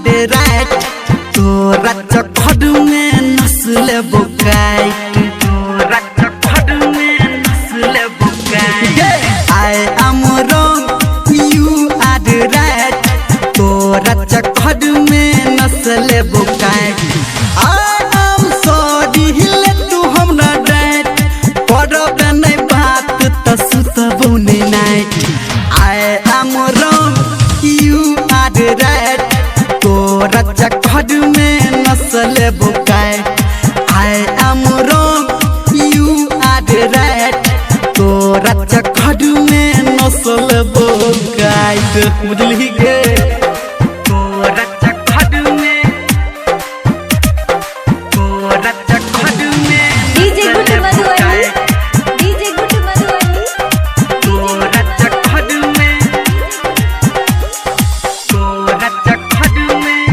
Are right, तोरा चक्कर में नस्ल बुकाइट, तोरा चक्कर में नस्ल बुकाइट। I am wrong, you are right, तोरा चक्कर में नस्ल बुकाइट। I am sorry, ले तू हमरा डांट, करब नै बात त सुतबौ नै night. I am wrong, you are right, तोरा चक्कर में नस्ल बुकाइट। I am wrong, you are right, तोरा चक्कर में नस्ल बुकाइट। बुझलही गे? तोरा चक्कर में, तोरा चक्कर में DJ good Madhubani, DJ good Madhubani, तोरा चक्कर में, तोरा चक्कर में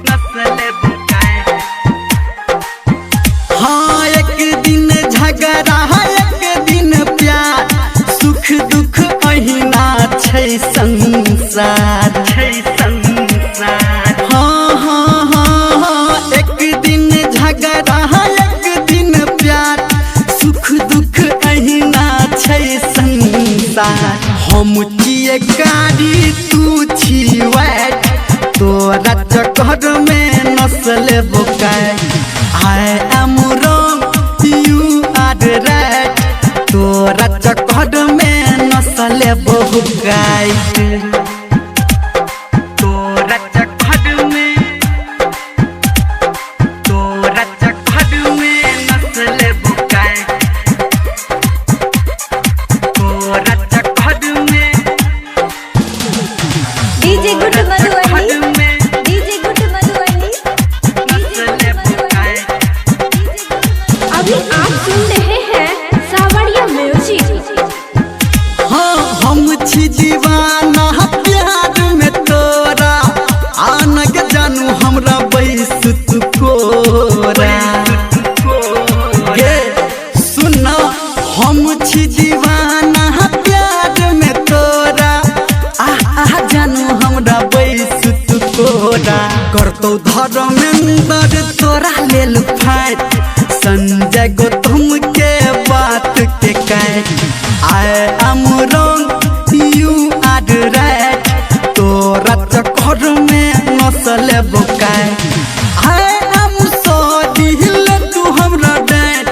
नस्ल बुकाइट। हाँ, एक दिन झगड़ा, एक दिन प्यार, सुख दुख अहिना छै संसार, छै संसार। हाँ हाँ हाँ हाँ, एक दिन झगड़ा, एक दिन प्यार, सुख दुख अहिना छै संसार। हम छियै कारी, तू छी वाइट, तोरा चक्कर में नस्ल बुकाइट। I am wrong, you are right, तोरा चक्कर में नस्ल बुकाइट। तोरा चक्कर में, तोरा चक्कर में नस्ल बुकाइट। तोरा चक्कर में, डीजे गुड मधुबनी, चक्कर में डीजे गुड मधुबनी, डीजे नस्ल गुड मधुबनी। बुकाइट। अभी आप सुन रहे हैं सावरिया म्यूजिक। हाँ, हम छी दीवाना प्यार में तोरा, आनक जानू हमरा बैस तू कोरा। गे सुन, हम छी दीवाना प्यार में तोरा, आह आह जानू हमरा बैस तू कोरा। करतौ धर्मेंद्र तोरा लेल फाइट, संजय गौतम के बात के काट। I am wrong, you are right, तोरा चक्कर में नस्ल बुकाइट। I am sorry, ले तू हमरा डांट,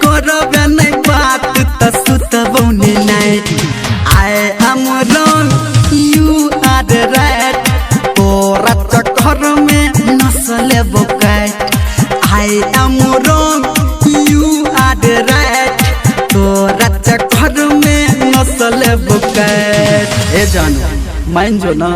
करब नै बात त सुतबौ नै night. I am wrong, you are right, तोरा चक्कर में नस्ल बुकाइट। I am wrong, you are right, तोरा चक्कर में नस्ल बुकाइट। ए जानू, मान जो ना।